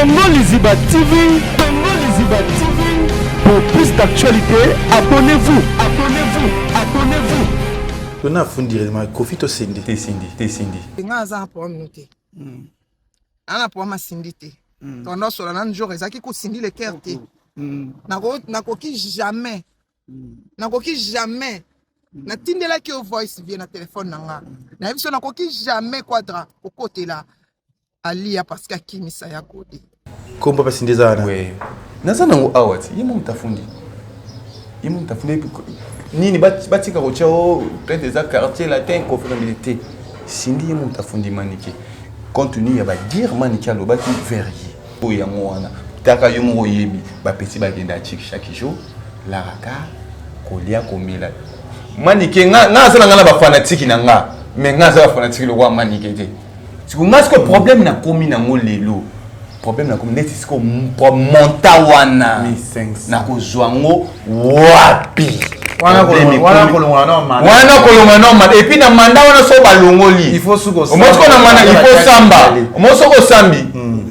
Congo Liziba TV, Congo Liziba TV. Pour plus d'actualités, abonnez-vous, abonnez-vous, abonnez-vous. Tona afundi réellement Kofi to Cindy. Te Cindy, te Cindy. Nga aza na problème no te. Aza na problème ya Cindy te. Tondo sola na jour ezalaki ko Cindy le cœur te. Nakoki jamais. Nakoki jamais. Natindelaki yo voice vie na telefone na nga. Nayebi so nakoki jamais quadra kokotela Alia parce que akimisa ya Gode. Kombo pa Cindy eza wana. Ouais. Naza nango awa ti ye mo mutafundi. Ye mo mutafundi nini batika kotia o plainte eza quartier latin conformité. Cindy ye mo mutafundi manike. Compte tenu ya ba dire manike alobaki vers ye. Oyo yango wana. Taka yo moko oyebi ba petit bagenda chic chaque jour laraka kolia komela. Manike nga nga aza na nga na ba fanatique na nga mais nga aza ba fanatique lokola manike te. Siko nga siko problème na komi nango lelo. Problème na komi neti siko monta wana. Nakozwa yango wapi? Wana kolongola na manda. Wana kolongola na manda. Et puis na manda wana so balongoli. Il faut suko. Omoni siko na manda il faut samba. Omoni soko osambi.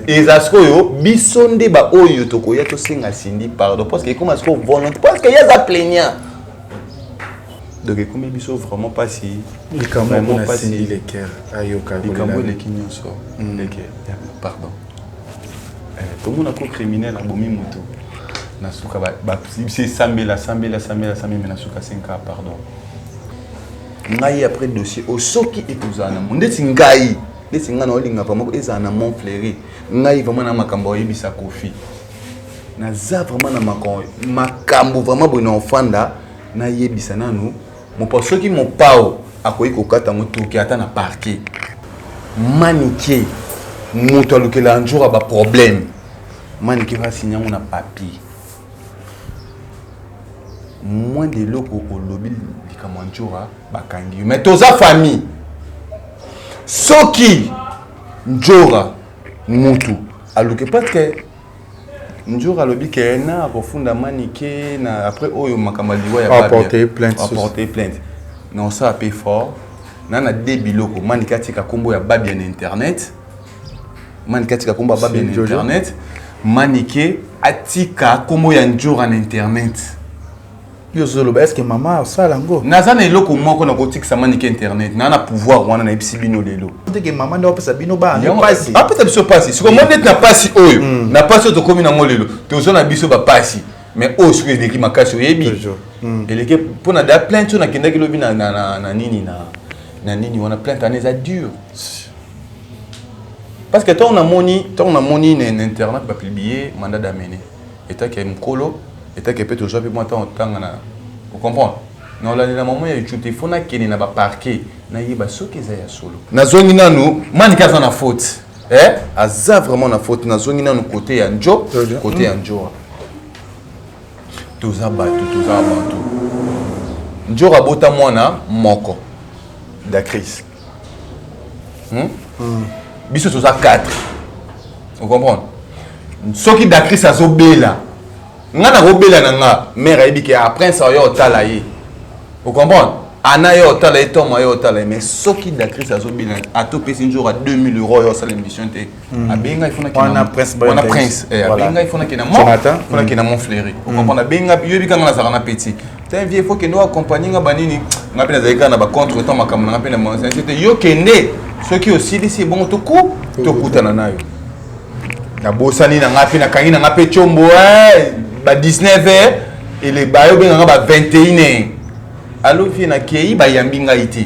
Eza sikoyo biso nde ba oyo tokoya tosenga Cindy pardon parce que ekoma sikoyo volonté parce que ye aza plaignant. Donc ekomi biso vraiment pasi. Likambo mpona Cindy Le Cœur ayoka likambo eleki nyonso leke pardon. Tomona ko criminel abomi moto na suka ba sambela sambela sambela sambela na suka senka pardon. Ngai après dossier o soki ekozala na ndeti ngai ndeti ngai na olinga vraiment ezala na Mont Fleury ngai vraiment na makambo oyebisa Kofi. Naza vraiment na makambo vraiment boye na ofanda nayebisa nanu mopa soki mopao akoki kokata yango toki ata na parquet manike moto alukela njoka ba problème manike asinya yango na papier moins de eloko olobi likambo ya njoka bakangi yo mais toza famille soki njoka mutu aluki parce que Njour alobi ke na akofunda manike na après oyo makambo ya liwa ya apporter plainte apporter plainte na osala pe fort na na de biloko manike atika kombo ya Babia na internet manike atika kombo ya Babia na internet manike atika kombo ya Njour na internet. Yo ozoloba est ce que mama asala yango? Naza na eloko moko na kotikisa manike internet na na pouvoir wana nayebisi bino lelo. Teke mama nde apesa bino bana pasi. Apesa biso pasi. Siko mo neti na pasi oyo. Na pasi oyo tokomi nango lelo. Tozo na biso ba pasi. Mais oyo siko eleki makasi oyebi. Eleki pona da plainte oyo nakendaki lobi na na na nini na na nini wana plainte wana eza dur. Parce que tant on a moni, tant on a moni na internet ba publier mandat d'amener. Etake mukolo, etake pe tozwa pe mwa ntango tanga na ocomprendre na olandela mama ya YouTube te, faut nakende na ba parquet nayeba soki eza ya solo. Nazongi nanu Manike aza na faute eh, aza vraiment na faute. Nazongi nanu côté ya njo, côté ya Njora. Toza bato, toza bato. Njora abota mwana moko Dacris. Biso toza 4. Vous comprenez? Soki Dacris azobela, nga nakobela na nga, mère ayebi ke ah prince oyo otala ye. Vous comprenez? Ana yo otala ye, Tom yo otala ye, mais soki Dacris azobela, atopesi njoka 2000 euros oyo osala émission te. Abenga il faut na wana prince wana prince eh abenga il faut na kena mon faut na kena Mont Fleury. Vous comprenez? Abenga yo bika nga nazaka na petit. T'es un vieux, il faut que nous accompagnions nga banini. Nga pe nazali kaka na ba contre temps makambo na nga pe na monsansi te yo kende soki osilisi ebongo toku tokutana nayo. Nabosani na nga pe nakangi na nga pe tshombo ba 19 heures ele bayo benga nga ba 21 heures. Allo vieux nakei bayambi ngai te.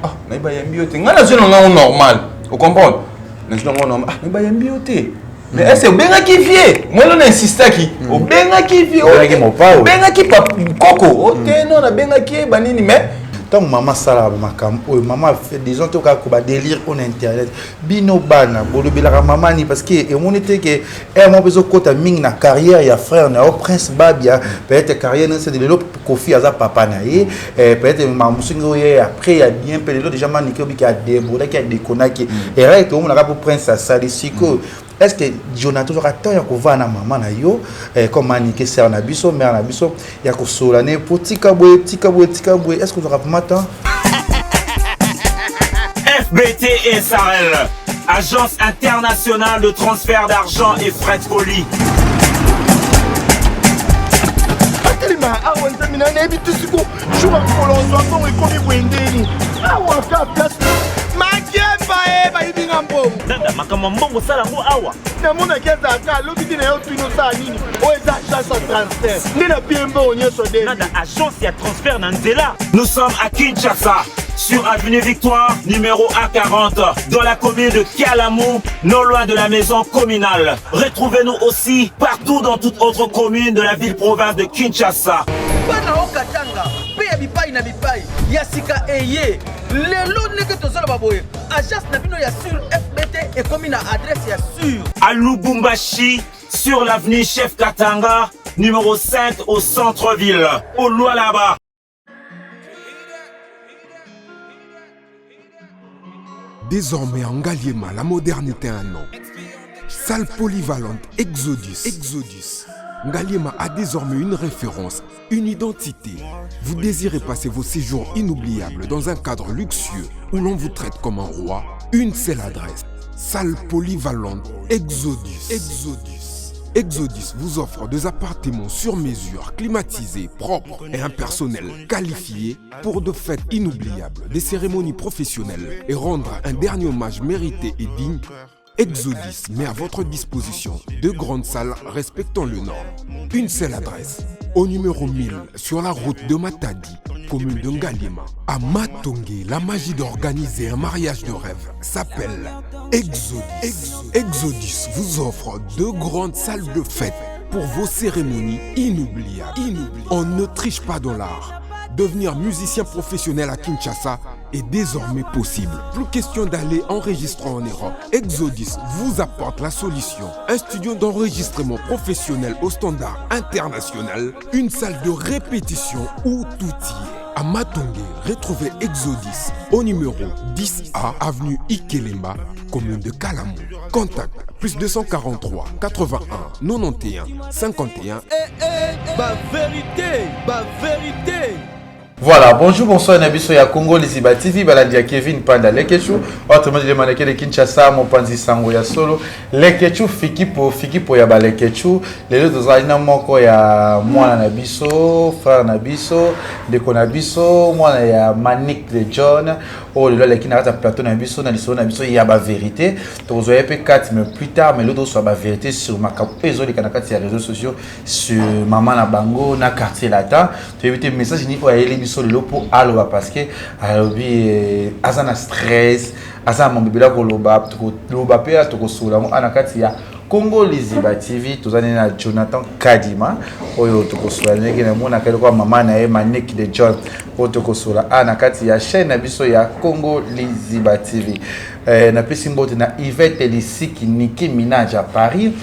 Ah naye bayambi yo te. Nga nazwi na nga normal. O comprendre? Nazwi na nga normal. Ah naye bayambi yo te. Mais est-ce que obengaki vieux? Moi non insistaki. Obengaki vieux. Obengaki mopao. Obengaki koko. O te non nabengaki ye banini mais ntango mama asalaka makambo oyo mama disons to kaka koba délire oyo na internet bino bana bolobelaka mama nini parce que emoni te ke heure moko ezokota mingi na carrière ya frère na yo Prince Babia peut-être carrière nese lelo Kofi aza papa na ye peut-être makambo soki oyo après ya bien mpe lelo déjà manike obiki adebordaki adekonaki erreur tomonaka mpo Prince asali sikoyo. Est-ce que Jonathan ozwaka temps ya kovanda na mama na yo comme Manike sœur na biso mère na biso ya kosola ne po tika boye tika boye tika boye est-ce que ozwaka vraiment temps? FBT SARL. Agence internationale de transfert d'argent et frais de colis. Atelema awa, nzambe na nayebi te siko jour ya mokolo ozwa mbongo ekomi boye ndeni awa ka place Makemba e bayibi nga mbongo. Nada, makambo ya mbongo osala yango awa. Namonaki azalaka alobi te na yo tuni osala nini oyo eza agence ya transfert nde napie mbongo nyonso de. Nada, agence ya transfert na nzela. Nous sommes à Kinshasa, sur avenue Victoire, numéro A40, dans la commune de Kalamu, non loin de la maison communale. Retrouvez-nous aussi partout dans toute autre commune de la ville-province de Kinshasa. Bana okatanga mpe ya bipai na bipai ya sika eye lelo ndenge tozoloba boye, agence na bino ya sur FBT ekomi na adresse ya sur. À Lubumbashi, sur l'avenue Chef Katanga, numéro 5 au centre-ville, au Lualaba. Désormais en Ngaliema, la modernité a un nom. Salle polyvalente Exodus. Exodus. Ngaliema a désormais une référence, une identité. Vous désirez passer vos séjours inoubliables dans un cadre luxueux où l'on vous traite comme un roi? Une seule adresse. Salle polyvalente Exodus. Exodus. Exodus vous offre des appartements sur mesure, climatisés, propres et un personnel qualifié pour de fêtes inoubliables, des cérémonies professionnelles et rendre un dernier hommage mérité et digne. Exodus met à votre disposition deux grandes salles respectant le norme. Une seule adresse, au numéro 1000 sur la route de Matadi, commune de Ngaliema. À Matonge, la magie d'organiser un mariage de rêve s'appelle Exodus. Exodus vous offre deux grandes salles de fête pour vos cérémonies inoubliables. Inoubliables. On ne triche pas dans l'art. Devenir musicien professionnel à Kinshasa est désormais possible. Plus question d'aller enregistrer en Europe. Exodus vous apporte la solution. Un studio d'enregistrement professionnel au standard international, une salle de répétition où tout y est. À Matonge, retrouvez Exodus au numéro 10A, avenue Ikelemba, commune de Kalamu. Contact +243 81 91 51. Ba vérité, ba vérité. Voilà, bonjour, bonsoir, na biso ya Congo Liziba TV, balandi ya Kevin Panda Lekechu, autrement dit le mannequin de Kinshasa, mopanzi sango ya solo, Lekechu Fikipo, Fikipo ya ba Lekechu, lelo tozali na moko ya mwana na biso, frère na biso, ndeko na biso, mwana ya Manick de John, oyo lelo aleki na kati ya plateau na biso, na lisolo na biso ya ba vérité, tokozwa ye mpe kati mais plus tard, mais lelo tozwa ba vérité sur makambo oyo ezoleka na kati ya réseaux sociaux, sur mama na bango na Quartier Latin. Toyebi te message nini oyo ayeli biso lelo mpo aloba, parce que alobi aza na stress, aza na mambo ebele koloba. Tokoloba mpe tokosola yango na kati ya Congo Liziba TV. Toza nini na Jonathan Kadima oyo tokosola ndenge namonaka eloko ya mama na ye Manick de John, oyo tokosola a na kati ya chaîne na biso ya Congo Liziba TV. Napesi mbote na Yvette Lisiki, Niki Minaj à Paris,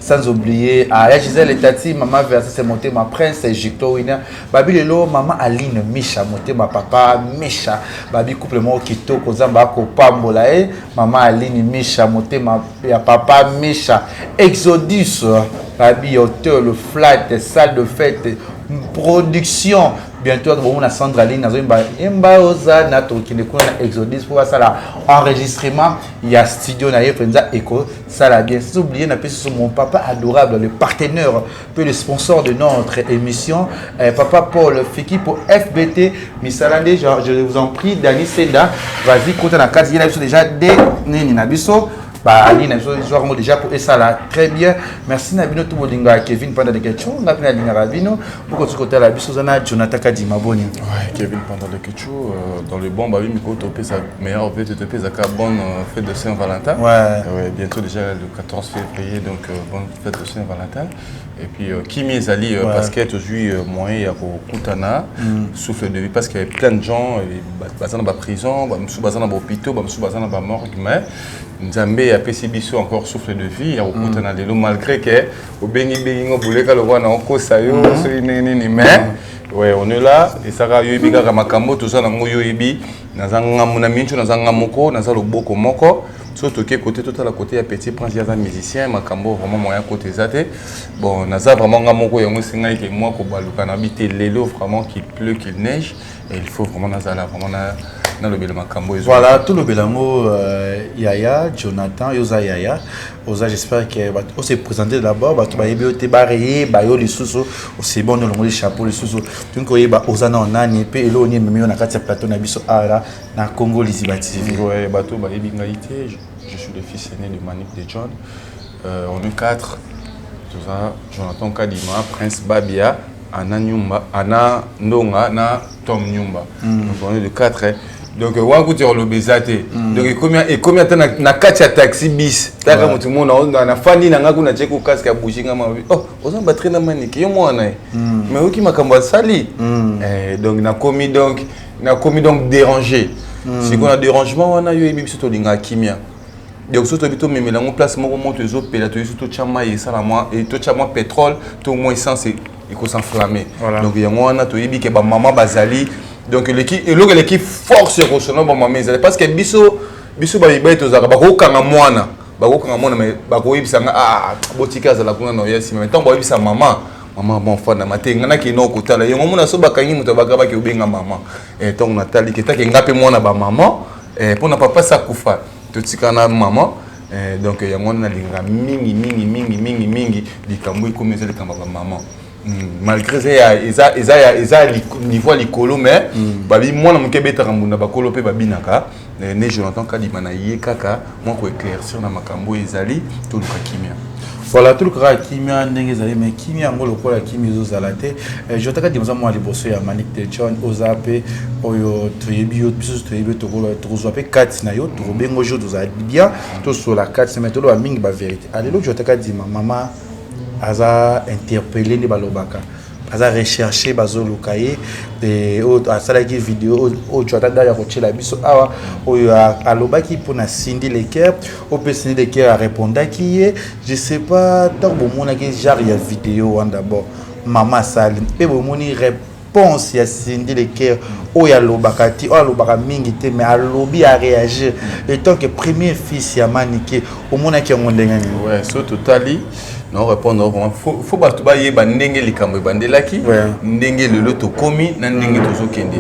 sans oublier ah, ya Gisèle Tati, Mama Verse Motema, Prince Victor Wina, Babi Lelo, Mama Aline Misha, Motema Papa Misha, Babi couple moko kitoko, Nzambe akopambola ye, Mama Aline Misha, Motema ya Papa Misha, Exodus, Babi Hotel, Flat, salle de fête, production. Bientôt bomona Sandra Aline azoyemba yemba oza na tokende kuna na Exodus mpo basala enregistrement ya studio na ye mpenza, ekosala bien. Sans oublier napesi so mon papa adorable, le partenaire puis le sponsor de notre émission, papa Paul Fiki pour FBT misala nde. Je vous en prie, Dani Senda, vas-y, kota na kati ye na biso déjà de nini na biso baali na biso, zwaka yango déjà po esala très bien. Merci na bino to bolingaka Kevin Panda de Kechu, nga mpe nalingaka bino bokoki kotala biso. Oza na Jonathan Kadima, boni? Ouais, Kevin Panda de Kechu, dans le bon, bah oui, Miko, topesa meilleur vœu, topesa bonne fête de Saint-Valentin. Ouais, bientôt déjà le 14 février, donc bonne fête de Saint-Valentin. Et puis, Kimi Ezali, parce que tu as moyen ya kokutana, souffle de vie, parce qu'il y avait plein de gens, baza na ba prison, bamosusu baza na ba hôpitaux, bamosusu baza na ba morgue, mais Nzambe apesi biso encore souffle de vie ya kokutana lelo, malgré que obengi bengi ngo boleka lokwa na okosa yo soki ndenge nini, mais ouais, on est là. Esaka yo yebi kaka makambo toza nango, yo yebi naza ngambo na minso, naza nga moko, naza loboko moko. So toke côté, totala côté ya Petit Prince, ye aza musicien, makambo vraiment moyen côté eza te. Bon, naza vraiment nga moko, yango esengai ke mwa kobaluka na bi te lelo, vraiment, qu'il pleut, qu'il neige, et il faut vraiment nazala vraiment na Nalobela makambo ezo. Voilà, tolobela yango yaya Jonathan, yo oza yaya, oza j'espère que bato ose présenter d'abord, bato bayebi yo te, bareyeba yo lisusu, ose bon olongoli chapeau lisusu, tolingi koyeba oza nao nani mpe eloko nini ememi yo na kati ya plateau na biso awa na Congo Liziba TV. Ouais, bato bayebi ngai te, je suis le fils aîné de Manick de John. On est quatre. Toza Jonathan Kadima, Prince Babia, Anna Nyumba, Anna Ndonga na Tom Nyumba. Donc on est de quatre. Hein. Donc wana kuti koloba eza te. Donc ekomi ata na kati ya taxi bis. Taka motu mona na fandi na nga kuna tie ko casque ya bougie nga mabi. Oh, oza batterie na maniki yo mwana ye. Mais oki makambo asali. Donc nakomi donc dérangé. Sikoyo na dérangement wana yo yebi biso tolingaka kimia. Donc soki toyebi tomemela yango place moko moto ezopela, toyebi soki totya mai esala mwa totya mwa pétrole to mwa essence ekos'enflamme. Donc yango wana toyebi ke bamama bazali, donc eleki eloko eleki force ekosona bamama ezali, parce que biso bamibali tozalaka bakokanga mwana, bakokanga mwana, mais bakoyebisa nga: "Ah, botika azala kuna na oya nsima." Mais ntango bakoyebisa mama, mama bon fanda te, nga nakende kotala yango, mona so bakangi moto abaka baki obenga mama. Ntango natali ke take nga mpe mwana bamama, mpona papa sakufa, totika na mama. Donc yango wana nalingaka mingi mingi mingi mingi mingi likambo ekomi eza likambo ya bamama. Malgré eza niveau ya likolo, mais babi mwana moke ebetaka mbunda, bakolo mpe babinaka. Ne Jonathan Kadima na ye kaka mwa koéclaircir na makambo oyo ezali, toluka kimia. Voilà, tolukaka kimia ndenge ezali, mais kimia yango lokola kimia ezozala te. Jonathan Kadima, oza mwana liboso ya Manick de John, oza mpe oyo toyebi yo, biso toyebi yo, tokozwa mpe kati na yo, tokobenga jour tozala bien, tosola kati, mais toloba mingi bavérité. Alelo Jonathan Kadima, mama aza interpellé, nde balobaka aza recherché, bazoluka ye. Oyo asalaki video oyo Jonathan Dario akotiela biso awa, oyo alobaki mpona Cindy Le Cœur, oyo mpe Cindy Le Cœur arépondaki ye. Je sais pas, ntango bomonaki genre ya video wana d'abord mama asali, mpe bomoni réponse ya Cindy Le Cœur, oyo alobaka te, oyo alobaka mingi te, mais alobi, aréagir étant que premier fils ya Manike, omonaki yango ndenge nini? Ouais, so totali na répondre vraiment, faut bato bayeba ndenge likambo ebandelaki, ndenge lelo tokomi na ndenge tozokende.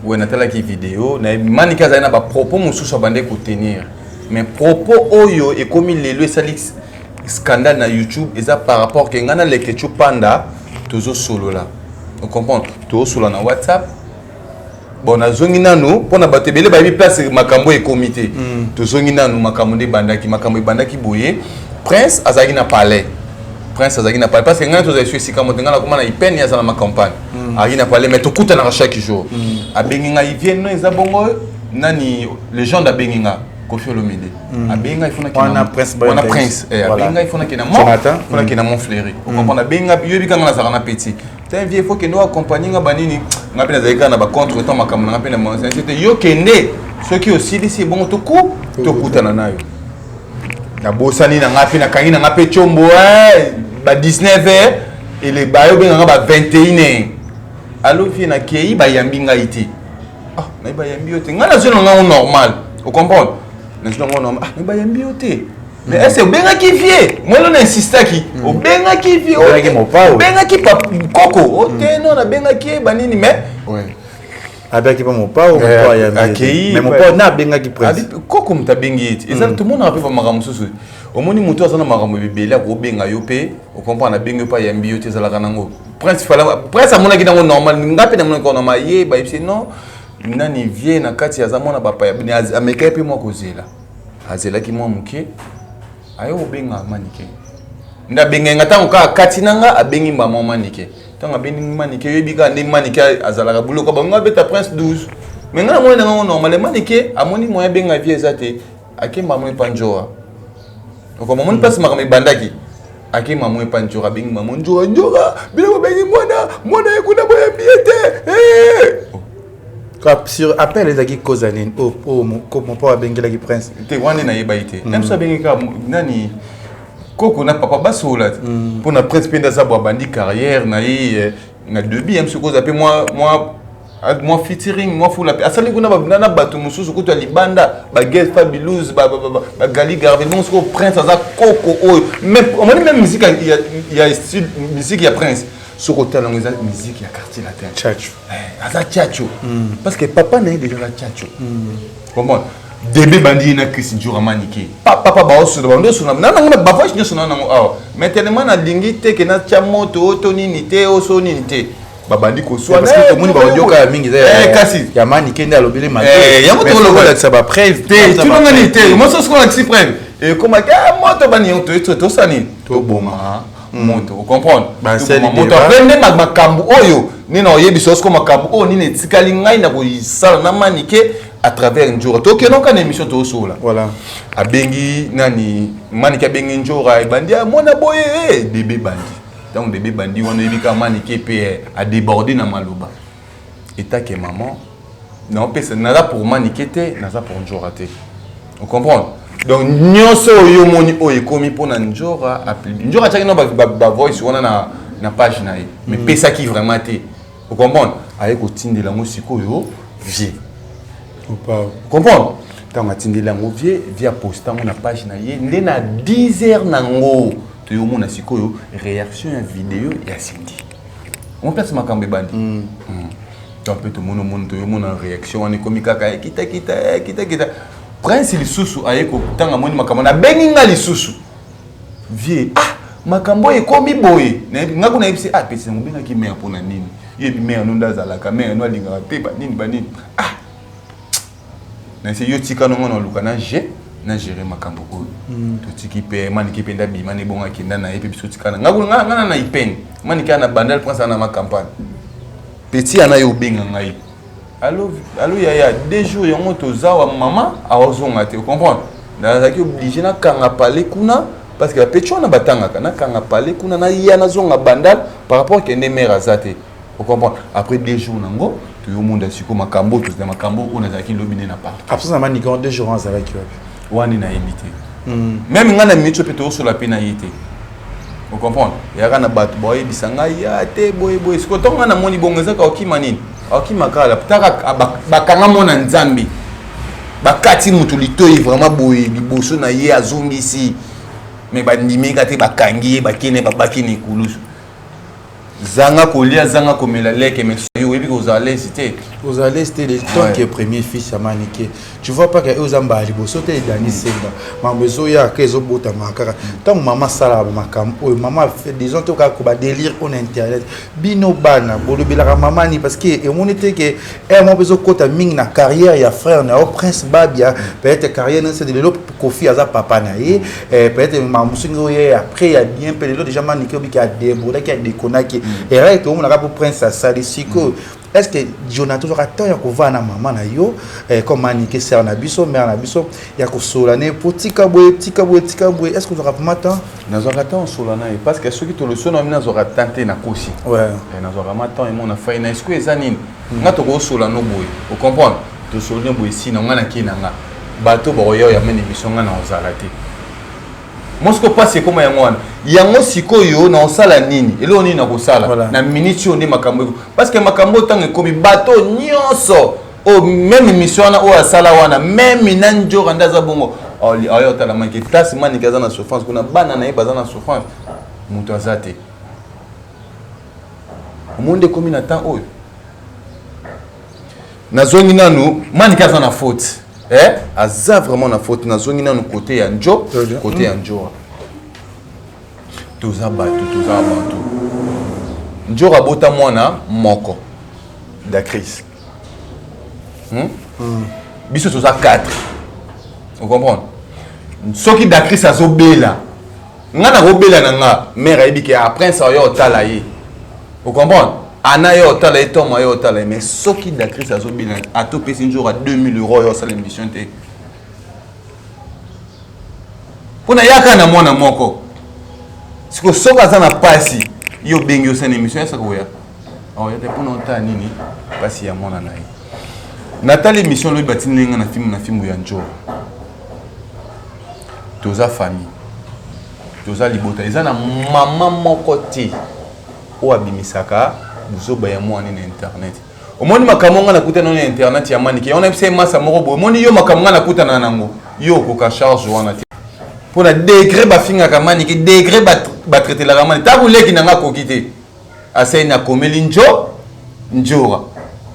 We natalaki video, Manike azali na bapropos mosusu abandaki kotenir, mais propos oyo ekomi lelo esali scandale na YouTube eza par rapport ke ngai na Lekechu Panda tozosolola, ocomprendre, tozosolola na WhatsApp. Bon, nazongi nanu mpona bato ebele bayebi place makambo ekomi te. Tozongi nanu makambo nde ebandaki. Makambo ebandaki boye: Prince azalaki na palais, Prince azalaki na palais, parce que ngai tozali so esika moto, ngai nakoma na ipene, aza na macampagne, azalaki na palais, mais tokutanaka chaque jour. Abengi ngai: "Vie no eza bongo." Nani, légende, abengi nga, Kofi Olomide abengi ngai, wana Prince. Wana Prince abengi ngai, fona kenda Mont Fleury, ocomprendre. Abengi ngai, yoyebi kanga nazalaka na petit te, vie faut kende oaccompagne nga banini. Nga mpe nazalaki kaka na bacontre temps, makambo na nga mpe na monsense te. Yo kende, soki osilisi ebongo tokutana na yo. Nabosani na nga mpe nakangi na nga mpe tiombo ba 19 heures ele, bayo obenganga ba 21 heures: "Allo vie." Nakei, bayambi ngai te. Ah, naye bayambi yo te, ngai nazwi na ngango normal, ocomprendre, nazwi nango normal. Ah, naye bayambi yo te, mais est ce obengaki vie mwana? Na insistaki: "Obengaki vie?" "Obengaki koko o te?" "Non, nabengaki ye banini, mais Abengaki mpe Mopao. Akei. Mais Mopao na abengaki Prince. Koko moto abengi ye te, eza tomonaka mpe bamakambo mosusu. Omoni moto aza na makambo ebele, akobenga yo mpe, ocomprendre, abengi yo mpe, ayambi yo te, ezalaka nango. Prince fala, Prince amonaki nango normal, nga mpe namonaki normal. Ye bayebisi non, nani vie na kati aza mwana bapaya, amekaki mpe mwa kozela, azelaki mwa moke, aye kobenga Manike. Nde abengai nga, ntango kaka kati na nga abengi mbama Manike. Ntango abengi Manike, oyebi kaka nde Manike azalaka buloko bango, abeta Prince 12, mais nga namoni nango normal. Manike amoni moyen abenga vie eza te, akemba amoni mpa Njoa, okoma amoni place makambo ebandaki, akemba amoni mpa Njoa, abengi mama Njoa: "Njoa, bino bobengi mwana, mwana ye kuna boyambi ye te." Sur appel ezalaki cause ya nini oyo Mopao abengelaki Prince? Te, wana nayeba te. Na biso abengi kaka nani, koko na papa basola te, mpona Prince mpe nde aza bo abandi carrière na ye na début ya soki oza mpe mwa featuring, mwa fula mpe asali kuna na bato mosusu kutu ya libanda, bagel Fabilous, bagali Garve. Bongo soki Prince aza koko oyo, omoni même musique ya style musique ya Prince. Soki otala yango, eza musique ya Quartier Latin. Tchatcho aza tchatcho parce que papa na ye déjà aza tchatcho. Comprendre debe bandi ye na Chris Njora Manike, papa baosola bando osola na nango bavoice nyonso na nango awa. Mais tellement nalingi te ke natya moto o to nini te, oso nini te, babandi koswana. Tomoni baaudio kaka mingi eza kasi ya Manike nde alobeli. Yango tokolakisa bapreuve. Te, tunongani te, moso soki olakisi preuve, ekomaki moto bani tosala nini, toboma moto, ocomprendre moto. Après nde makambo oyo nini na oyebisa osiko, makambo oyo nini etikali ngai na kosala na Manike à travers Njora, tokendaka na émission, tozosola. Abengi nani, Manike abengi Njora, ebandi mwana boye, debe bandi. Ntango debe bandi wana, oyebi kaka Manike mpe adéborde na maloba etake mama naopesa. Naza pour Manike te, naza pour Njora te, ocomprendre? Donc nyonso oyo omoni oyo ekomi mpona Njora, Njora atiaki no bavoice wana na page na ye, mais pesaki vraiment te, ocomprendre? Aye kotindela yango sikoyo vie, comprendre? Ntango atindeli yango vie, vie aposte yango na page na ye nde na 10 heures nango toyomona sikoyo réaction ya video ya Cindy. On place makambo ebandi. Donc mpe tomoni, omoni, toyomona réaction wana ekomi kaka ekitakita, ekitakita. Prince lisusu aye kotanga, moni makambo, nabengi nga lisusu: "Vie, ah, makambo oyo ekomi boye." Nga kuna yebisi: "Ah, pesi yango, obengaki mare mpona nini? Yebi mare no nde azalaka mare no, alingaka te banini banini." Ah, nase yo tika nongo na oluka na g na gérer makambo oyo. Totiki mpe Maniki mpe ndabima na ebongo, akenda na ye mpe, biso tikana nga na ipene. Maniki ana Bandal, Prince ana ma campagne. Petit ana ye obenga ngai: "Allo, allo yaya, 2 jours yango toza wa, mama aozonga te." Comprendre, nazalaki obligé nakanga pale kuna parce que bapeti wana batangaka, nakanga pale kuna, naya nazonga Bandal par rapport kende mare aza te, ocomprendre? Après 2 jours nango toyomonda sikoyo makambo, tozala makambo oyo nazalaki lobi nde na parc. Absence na Manike, 2 jours azalaki wapi? Wana nayebi te. Même ngai na minute mpe tozosola mpe na ye te, ocomprendre? Eyaka na bato baoyebisa ngai ya te boye boye. Sikoyo ntongo ngai namoni bongo, ezaka okima nini, okima kala taka bakanga mwana Nzambe, bakati moto litoi vraiment boye liboso na ye, azongisi me bandimika te, bakangi ye, bakende babaki na ekulusu. Zanga kolia, zanga komela leke, mais yo oyebi kozala lesi te. Kozala lesi te, le temps que premier fils ya Manike, tu vois pas que oza mbala liboso te. Edani Semba, makambo ezoyaka, ezobotama kaka ntango mama asalaka makambo oyo. Mama, disons te kaka badélire oyo na internet, bino bana bolobelaka mama nini? Parce que emoni te ke ere moko mpe ezokɔta mingi na carrière ya frère na yo Prince Babia. Peut-être carrière nese lelo Kofi aza papa na ye, peut-être makambo soki oyo après ya bien mpe lelo déjà Manike obiki adébordaki, adekonaki erreur, tomonaka mpo Prince asali sikoyo. Est ce que Jonathan ozwaka temps ya kovanda na mama na yo comme Manike, sœur na biso, mare na biso, ya kosola ne po tika boye, tika boye, tika boye? Est ce que ozwaka vraiment temps? Nazwaka temps osola na ye parce que soki toloso na mi, nazwaka temps te, nakosi. Nazwaka ma temps emo na fai na esiko eza nini, nga tokosola no boye, ocomprendre? Tosoli no boye, esina nga nakei na nga, bato bakoya oyo amene émission, nga na ozala te. Mo sikoyo mpasi ekóma yango wana, yango sikoyo na osala nini, eloko nini nakosala na minute oyo nde makambo eko, parce que makambo oyo ntango ekomi, bato nyonso oyo même émission wana oyo asala wana, même na Njora nde aza bongo, aoya otala Manike place. Manike aza na souffrance kuna, bana na ye baza na souffrance, moto aza te. Omoni nde ekomi na temps oyo nazongi nanu, Manike aza na faute, eh? Aza vraiment na faute. Nazongi nanu côté ya njo, côté ya Njora. Toza bato, toza bato. Njora abota mwana moko, Dacris. Biso toza 4, ocomprendre? Soki Dacris azobela, nga nakobela na nga, mare ayebi ke prince ayo otala ye, ocomprendre? Ana ye otala ye, toma ye otala ye. Mais soki Dacris azobela, atopesi Njora 2000 euro oyo osala émission te, mpona yaka na mwana moko. Siko soki aza na pasi, yo obengi, osala émission, esaka oya oya te mpona otala nini, pasi ya mwana na ye. Natali émission lobi, batindeli nga na filme, na filme ya Njora. Toza famille, toza libota. Eza na mama moko te oyo abimisaka buzoba ya mwana na internet. Omoni makambo nga nakutana na internet ya Manike yango, nayebisa ye masa moko boye: omoni yo, makambo nga nakutana nango, yo okoka charge wana te. Mpona degré bafingaka Manike, degré batraitelaka Manike, ntango leki na nga akoki te. Aseni akomeli njo njora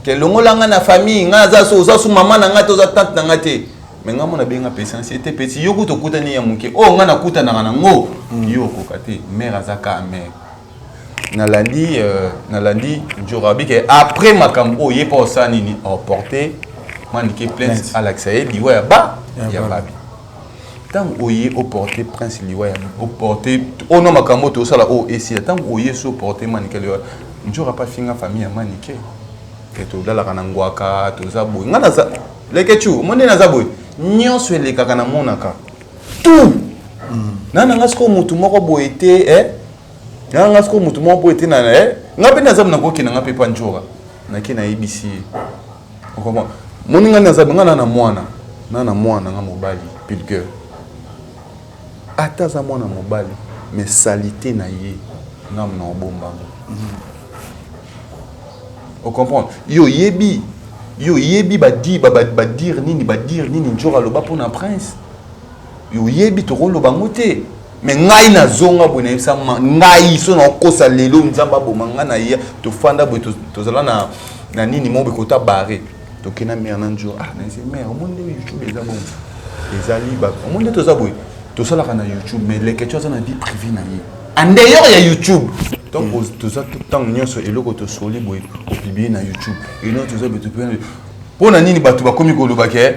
ke longola nga na famille nga aza so oza su mama na nga te oza tante na nga te me nga mona benga pesi ansiete pesi yo kutu okutani ya moke oyo oh, nga nakutanaka na ngo mm. yo okoka te mare aza ka mare nalandi euh, nalandi njora abike après makambo oyo ye mpo osala nini aoporte manike plainte alakisa ye liwa ya ba ya babi Ntango oye o porter prince liwa ya o porter o no makambo to sala o esila ntango oye so porter manike liwa njora pa finga famille ya manike ke tolalaka na ngwaka toza boye nga naza lekechu omoni naza boye nyonso elekaka namonaka tout mm. na nanga sikoyo motu moko boye te eh? na nanga sikoyo motu moko boye te na eh? nga mpe naza nakokenda nga mpe pa njora nake nayebisi ye Okomona moni nga naza nga na na mwana na na mwana nga mobali pilgeur ata aza mwana mobali mais salite na ye nga na obomba ngo ocomprendre yo oyebi yo oyebi badire ba, ba, ba nini badire nini njora aloba mpo na prince yo oyebi tokoloba yango te me ngai nazonga boye nayebisa ngai so nakokosa lelo nzambe aboma ngai na ye tofanda boye tozala na, na nini moko boye kota bare tokenda mare na njo ah naye mare omoni nde youtube eza bongo ezali omoni nde toza boye tosalaka na youtube mais leketio aza na vie privée na ye en dehors ya youtube donc mm. toza ntango nyonso eloko tosoli boye opublie na youtube eloko toza boye topublie mpo na nini bato bakomi koloba ke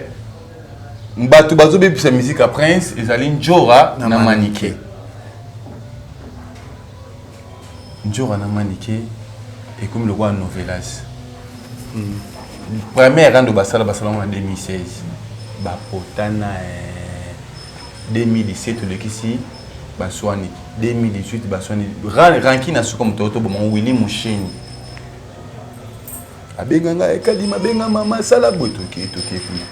bato bazobebisa musique ya prince ezali njora na, na manike njora na manike ekomi lokola novelas mm. première rando basala basala ngo na 2016 bapotana eh, 2017 olekisi baswani 2018 baswani ranki na suka moto toboma willi musheni abenga ngai ekalima benga mama sala boye toke toke kuna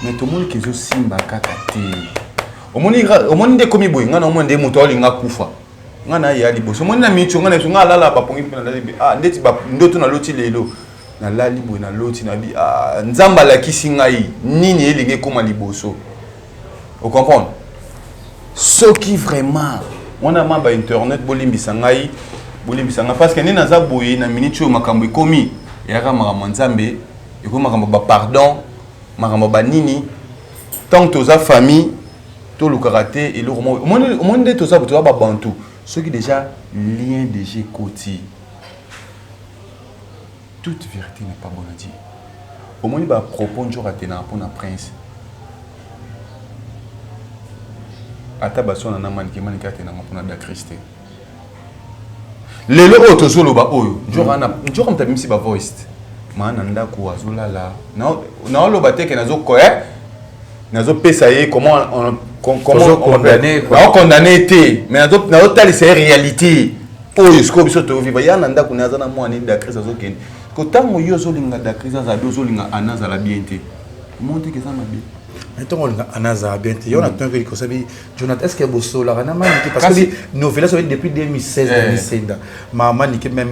mais tomoni ke ezosimba kaka te omoni omoni nde ekomi boye ngai naomona nde moto aolinga akufa ngai naya liboso omoni na micho ngai na biso ngai alala bapongi mpe nalali ah ndeti ndoto naloti lelo nalali boye naloti nabi ah nzambe alakisi ngai nini elingi ekoma liboso ocomprendre soki vraiment wana ma ba internet bolimbisa ngai bolimbisa ngai parce que nde naza boye na minute oyo makambo ekomi eyaka makambo ya nzambe ekomi makambo ba pardon makambo ba nini ntango toza famille tolukaka te eloko moko omoni nde toza toza babantu soki déjà lien déjà ekoti toute vérité n'est pas bonne à dire omoni ba propos njoka atenaka mpo na prince ata baswana na manike manike atenaka mpo na dacris te lelo oyo tozoloba oyo njoka njoka moto abimisi ba voice maa na ndako azolala naoloba te ke nazoko eh? nazopesa ye comment comment te mais nazotalisa ye réalité oyo sikoyo biso toviva ya na ndako na aza na mwana dacris azokende ko ntango yo ozolinga dacris azala bien ozolinga ana azala bien te omoni te ke eza mabe ntango olinga ana azala bien te yo na ntongo likosa bi jonathan est ce que bosolaka na manike parce que novela soki depuis 2016 na misenda ma manike même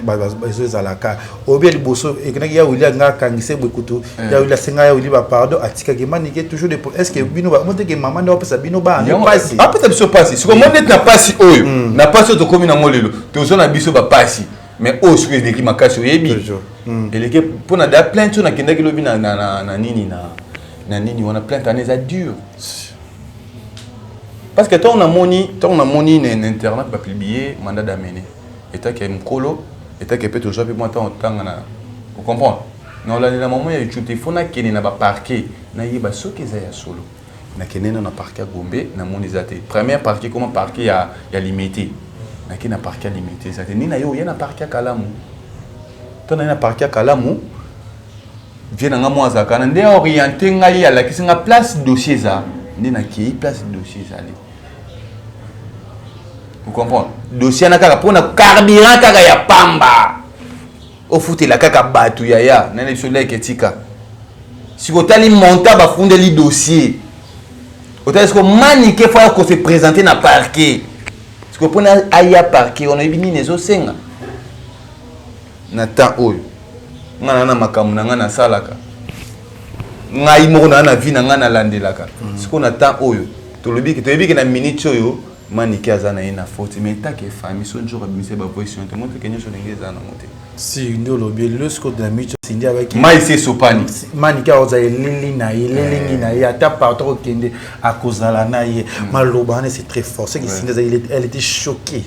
ezo ezalaka oyebi ya liboso ekendaki ya wili anga akangise boye kutu ya wili asenga ya wili bapardon atikaki manike toujours de est ce que bino moteke mama nde apesa bino bana pasi apesa biso pasi sikoyo mo neti na pasi oyo hmm. na pasi oyo tokomi nango lelo toza na biso bapasi mais oyo soki eleki makasi oyebi hmm. eleki mpo na da plainte oyo nakendaki lobi na nini na nini wana plainte wana eza dure parce que ntango namoni ntango namoni na internet bapublie mandat d'amener etake mokolo etake mpe tozwa mpe mwa ntango otanga na ocomprendre naolandela mama ya youtube te fo nakende na baparquet nayeba soki eza ya solo nakende na na parquet ya gombe namoni eza te première parquet koma parquet ya, ya limete nake na parquet ya limete eza te nini naye oye na parquet ya kalamu to naye na parquet ya kalamu vie na nga mwa azalaka na nde oriente ngai alakisi nga place dossier eza nde nakei place dossier ezali ocomprendre dossier wana kaka mpona carburant kaka ya pamba ofutela kaka bato yaya nani biso leke tika siko otali monta bafundeli dossier otali siko manike fo aya kose présente na parquet siko mpona aya parquet wana oyebi nini ezosenga na temps oyo ngai na na makambo na ngai nasalaka ngai moko naa na vie na ngai nalandelaka mm. sikoyo na temps oyo tolobi toyebi ke na minute oyo. Manike aza na ye na faute, mais etake famille so jour abimisi ba voice te, moi teke nyonso ndenge eza nango te. Si nde olobi lelo sikoyo na miso Cindy abaki mai se esopani. Manike akozala elili na ye, elilingi na ye, ata partout akokende akozala na ye. Maloba wana, c'est très fort. Ce que Cindy azali, elle était choquée,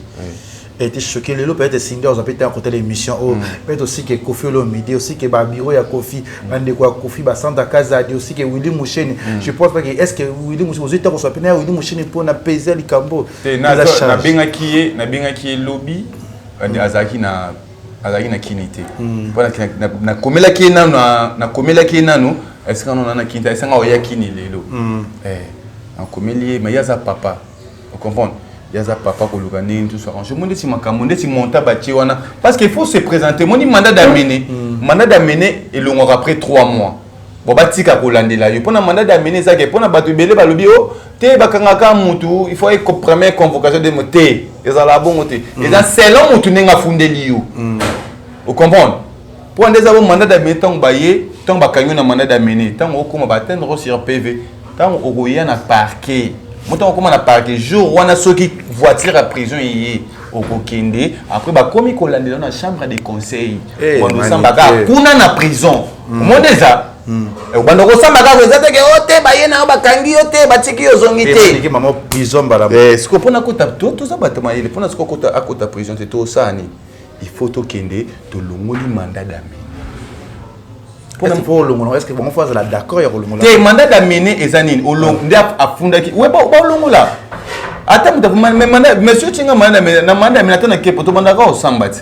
elle était choquée. Lelo peut-être Cindy azwa mpe ntango kotala émission oyo, peut-être aussi ke Kofi Olomide, aussi ke babureau ya Kofi, bandeko ya Kofi, basanta Kazadi, aussi ke Willy Musheni. Je pense pas que, est ce que Willy Musheni ozwi ntango kozwa mpe na ya Willy Musheni mpona pese likambo? Te, nabengaki ye lobi, azalaki na kini te. Mpo nakomelaki ye nano, nakomelaki ye nano esika nano na kini te, esanga oya kini lelo. Nakomeli ye, mais ye aza papa, ocomprendre, ye aza papa, koluka ndenge tout arrange mo ndeti makambo ndeti monta batie wana, parce que il faut se présenter. Moni mandat d'amener, mandat d'amener elongwaka après 3 mois. Bon, batika kolandela yo mpona mandat d'amener. Ezake mpona bato ebele balobi o te, bakangaka mutu, il faut première convocation de mo te, ezala bongo te. Eza selon mutu ndenge afundeli yo, ocomprendre. Mpo nde eza bo mandat d'amener, ntango baye, ntango bakangi yo na mandat d'amener, ntango okóma baatteindre sur PV, ntango okoya na parquet mo, ntango okóma na parquet, jour wana soki voiture ya prison eye, okokende. Après bakomi kolandela na chambre de conseil, bando osambaka kuna na prison. Omoni eza obanda kosamba kaka, eza teke o te, baye na yo, bakangi yo te, batiki yo, ozongi te. Mama prison mbala. Siko mpona kota, toza bato mayele, mpona siko akota prison te, tosala nini? Il faut tokende tolongoli mandat d'amener. Faut olongola, est ce que bango faut azala d'accord ya kolongola? Te, mandat d'amener eza nini? Nde afundaki we, baolongola ata moto. Mais soki otinga mandat d'amener, na mandat d'amener ata na kepo, tobandaka osamba ti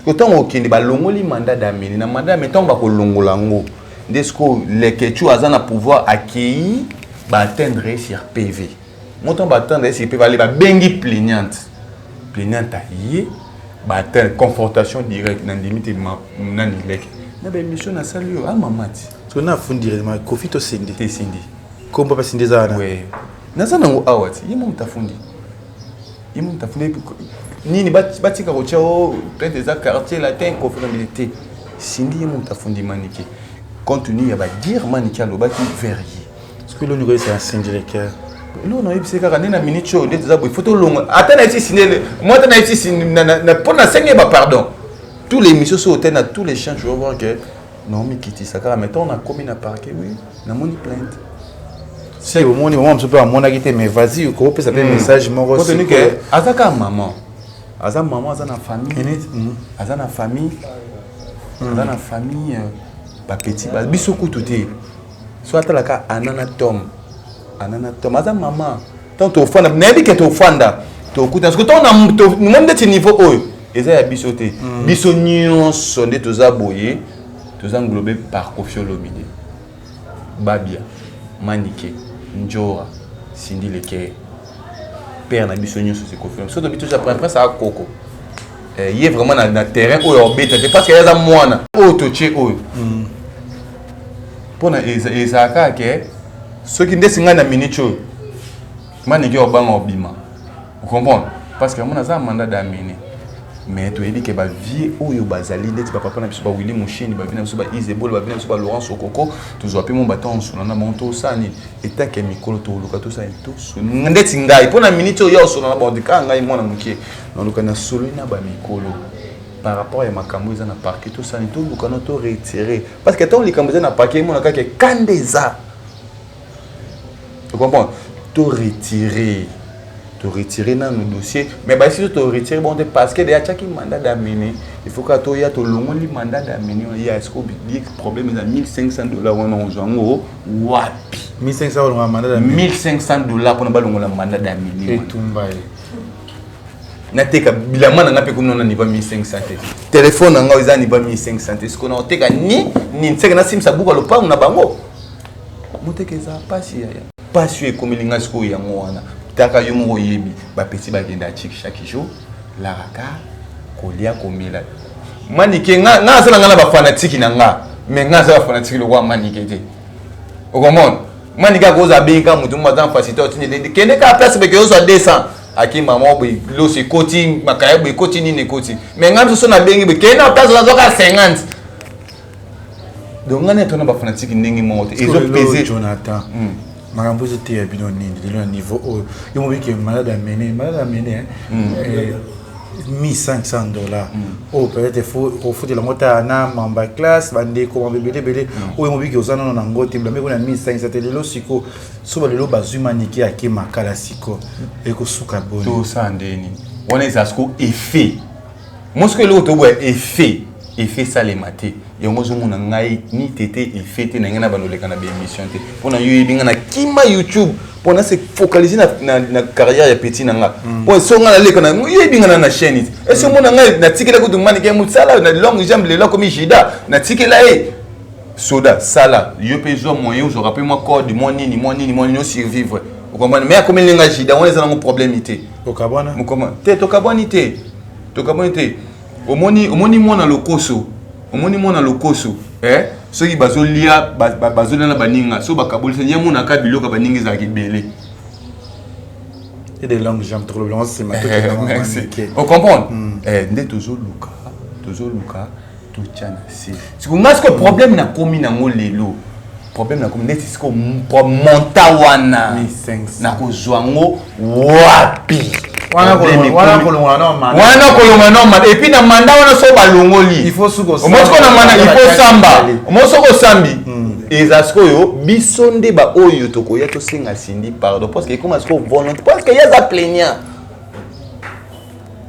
ntango okende balongoli mandat d'amener. Na mandat d'amener, ntango bakolongola yango, nde sikoyo leketu aza na pouvoir akei baatteindre ye sur PV. Mo ntango baatteindre ye sur PV, ale babengi plaignante, plaignante aye, baatteindre confrontation directe. Na ndimi te nani leke na baémission nasali oyo amama ti. So na afundi directement Kofi to Cindy? Te, Cindy. Kombo mpe Cindy eza wana? Naza nango awa ti, ye mo moto afundi, ye mo moto afundi nini. Batika kotia o plainte eza Quartier Latin, Kofi Olomide te, Cindy ye moto afundi Manike, compte tenu ya badire Manike alobaki vers ye. Soki eloni koyesa Cindy Le Cœur? Eloko nayebisi kaka nde na minute oyo nde toza boye, faut tolonga. Ata nayebisi Cindy, moi ata nayebisi mpo nasengi ye bapardon. Tous les émissions so ote na tous les champs, tu vas voir que naomikitisa kaka. Mais ntango nakomi na parquet, oui, namoni plainte. Si omoni mama mosusu mpe amonaki te, mais vas-y, okopesa mpe message moko. Compte tenu que aza kaka mama, aza mama, aza na famille, aza na famille, aza na famille, bapeti biso kutu te. So atalaka ana na Tom, ana na Tom, aza mama. Ntango tofanda, nayebi ke tofanda, tokuta soki ntango moni ndeti niveau oyo eza ya biso te. Biso nyonso nde toza boye, toza englobé par Kofi Olomide, Babia, Manike, Njora, Cindy Leker. Père na biso nyonso c'est Kofi. So tobi toza prince akoko ye vraiment na terrain oyo obeta te, parce que ye aza mwana oyo totie oyo mpona ezalaka ke soki ndesi ngai na minute oyo Manike obanga obima, ocomprendre, parce que amona aza mandat d'amener. Mais toyebi ke bavie oyo bazali ndeti bapapa na biso, bawilly Musheni, bavie na biso baisebole, bavie na biso balaurent Sokoko, tozwa mpe mo bato osona na bango, tosala nini etake mikolo, toluka tosala nini ndeti ngai mpo na minute oyo ya osona na bango te. Kaka ngai mwana mokie naluka nasololi na bamikolo par rapport ya makambo eza na parquet, tosala nini, toluka no toretire, parce que ntango likambo eza na parquet, emona kaka kanda eza, tu comprends. Toretire, toretire nanu dossier, mais basi so toretire bon te, parce que deya atiaki mandat d'amener, il faut kaka toya tolongoli mandat d'amener ya. Est-ce que problème eza 1500 $ wana, ozwa yango wapi? 1500 olongola mandat d'amener? 1500 $ mpona balongola mandat d'amener. Etumba ye. Nateka bilamba na nga mpe komi na niveau 1500 te, telefone na nga eza niveau 1500 te. Sikoyo na oteka ni nini? Seke nasimisa buka lopango na bango, moteka eza pasi yaya, pasi oyo ekomeli nga sikoyo yango wana. Taka yo moko oyebi, bapeti bakenda chik chaque jour, laraka kolia komela. Manike, nga aza na nga na bafanatiki na nga, mais nga aza bafanatiki lokwa Manike te, okomona Manike akoza abengi kaka motu mo aza na facilité, otindi kende kaka place beke, ozwa 200, aki mama boye, loso ekoti, makaya boye ekoti, nini ekoti. Mais ngai mosusu nabengi boye, kende na place, nazwaka 50. Donc ngai na tona bafanatiki ndenge moko te, ezopese. Jonathan. Makambo ezoteya bino nini lelo na niveau oyo? Yo mobiki malade amene, malade amene, 1500 dollars oyo peut-être faut kofutela yango ta na mamba classe, bandeko mambo ebele ebele oyo mobiki oza nano nango te, blame kuna 1500 te. Lelo siko so balelo bazwi Manike ake Makala, siko ekosuka boni? Tosala ndeni wana eza siko effet mo siko eloko toboya, effet esalema te. Yango ozomona ngai ni tete effet te na ngai na bando oleka na baémission te, mpona yo oyebi ngai na kima YouTube mpona se focaliser na carrière ya petit na nga, mpo so ngai naleka na yo oyebi ngai na chaîne te. Esi omona ngai natikela kutu Manike mosala na longue jambe, lelo akomi jida, natikela ye soda sala yo mpe zwa moyen ozwaka mpe mwa code, mwa nini, mwa nini, mwa nini, osurvivre, okomprendre. Mais akomi ndenge jida wana, eza nango problème te. Okabwana? Mokoma te, tokabwani te, tokabwani te. Omoni mwana lokoso, omoni mwana lokoso, eh? Soki bazolia, bazolia na baninga, soki bakabolisa ye, amonaka biloko ya baninga ezalaka ebele. Et des longues jambes trop longues, c'est ma Merci. Ocomprendre? Nde tozoluka totya na se. Siko nga siko problème nakomi nango lelo, problème nakomi neti siko monta wana 1500. Nakozwa yango wapi? Wana Problème wana kolongwa kolongwa na mandat. Wana kolongwa na mandat, et puis na mandat wana so balongoli Il faut suko omoni sikoyo na mandat il faut samba, omoni soki osambi eza sikoyo biso nde baoyo tokoya tosenga Cindy pardon, parce que ekoma sikoyo volonté, parce que ye aza plaignant,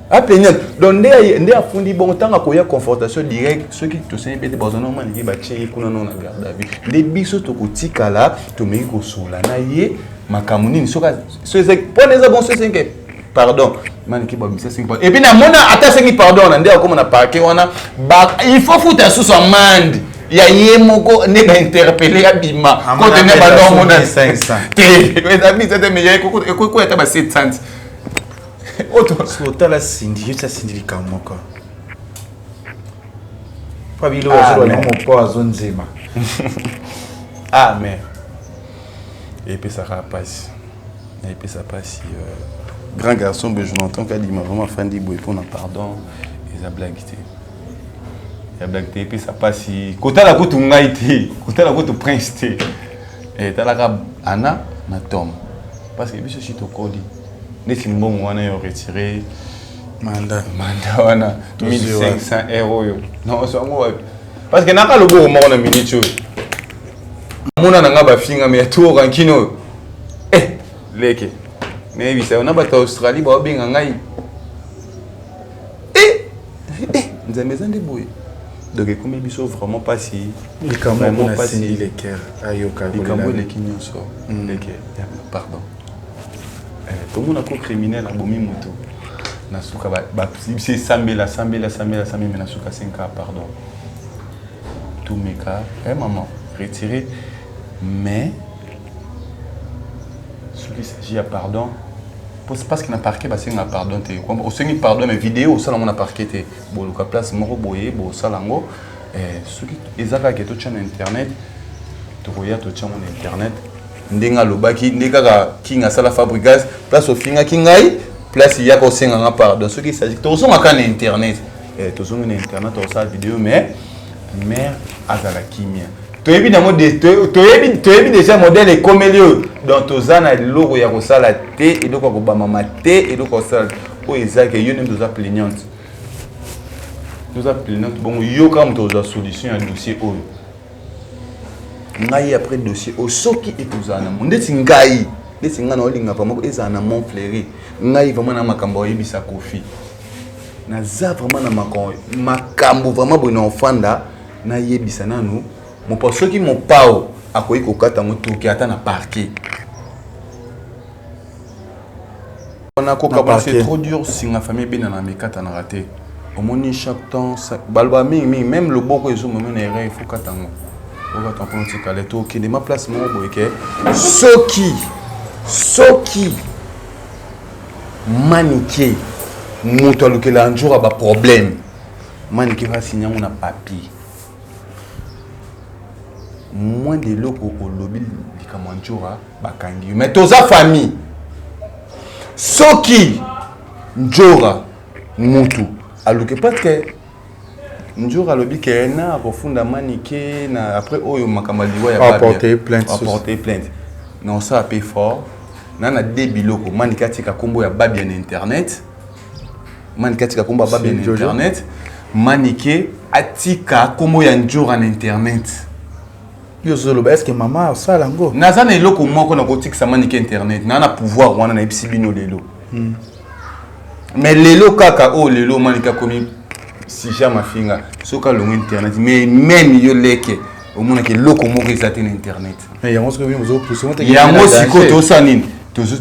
aplaignant. Donc nde afundi bongo, ntango akoya confrontation direct, soki tosengi mpe te, bazwa Manike batie ye kuna no na garde à vue, nde biso tokotikala tomeki kosola na ye makambo nini. Soki mpona eza bon, so esengi pardon, Manike babimisa sengi pardon, et puis namona ata asengi pardon na nde akóma na parquet wana, il faut futa susu amende ya ye moko nde bainterpeller, abima kote nde bandomona te, eza bisa te, mais ekoki ata ba 700. Otala Cindy, yebisa Cindy likambo moko mpo bilo azoloba yango, mopo azonzema. Ah, mais epesaka mpasi, epesa mpasi. Grand garçon boye, Jonathan Kadima, vraiment afandi boye mpona pardon, eza blague te, ya blague te. Epesa mpasi kotala kutu ngai te, kotala kutu Prince te, etalaka Ana na Tom, parce que biso si tokoli neti mbongo wana yo retire manda. Manda wana 1500 euro oyo non, so yango wapi? Parce que naka loboko moko na minute oyo mona na nga bafingami ya tour rankine oyo, eh leke nayebisa yo na bato ya Australie baobenga ngai, eh, eh, Nzambe eza nde boye. Donc ekomi biso vraiment mpasi. Likambo mpasi leker ayoka. Likambo eleki nyonso, leke pardon, tomona ko criminel abomi moto, na suka biso esambela, sambela, sambela, sambela, mais na suka senka pardon. Tumeka, eh maman retiré, mais soki s'agit ya pardon, parce que na parquet basenga pardon te. Osengi pardon, mais vidéo osala yango na parquet te, boluka place moko boye bosala yango. Soki eza kaka totya na internet, tokoya totya yango na internet ndenge alobaki, nde kaka King asala Fabrigas, place ofingaki ngai, place yaka osenganga pardon. Soki s'agit tozonga kaka na internet, tozongi na internet, tokosala vidéo, mais mare azala kimia. Toyebi nango, toyebi déjà modèle ekomeli oyo. Donc toza na eloko ya kosala te, eloko ya kobamama te, eloko ya kosala oyo ezake yo nde toza plaignante, toza plaignante bongo yo kaka moto ozwa solution ya dossier oyo. Ngai après dossier oyo, soki ekozala na ndeti ngai, ndeti ngai naolinga vraiment ezala na Mont Fleury, ngai vraiment na makambo oyebisa Kofi, naza vraiment na makambo vraiment boye na ofanda nayebisa nanu Mopao. Soki Mopao akoki kokata yango, toki ata na parquet wana kokaba, c'est trop dur. Singa famille ebendana, mekatanaka te. Omoni chaque temps baloba mingimingi, même loboko ezomema na erreur, il faut kata yango, okata mpona otikala. Tokende ma place moko boye ke soki Manike moto alukela nzoka baproblème, Manike asinya yango na papier, moins de eloko olobi likambo ya Njora, bakangi yo. Mais toza famille, soki Njora mutu aluki, parce que Njora alobi ke na akofunda Manike na après oyo makambo ya liwa ya Aporter plainte. Aporter plainte. Na osala mpe fort na na de biloko. Manike atika nkombo ya Babia na internet. Manike atika nkombo ya Babia na internet. Manike atika nkombo ya Njora na internet. Yo ozoloba, est ce que mama osala yango? Naza na eloko moko nakotikisa Manike internet. Naa na pouvoir wana, nayebisi bino lelo. Mais lelo kaka oyo, lelo Manike akomi sujet ya mafinga. Soki alongo internet, mais même yo leke, omonaka eloko moko eza te na internet. Yango sikoyo ozopousse. Yango sikoyo tosala nini?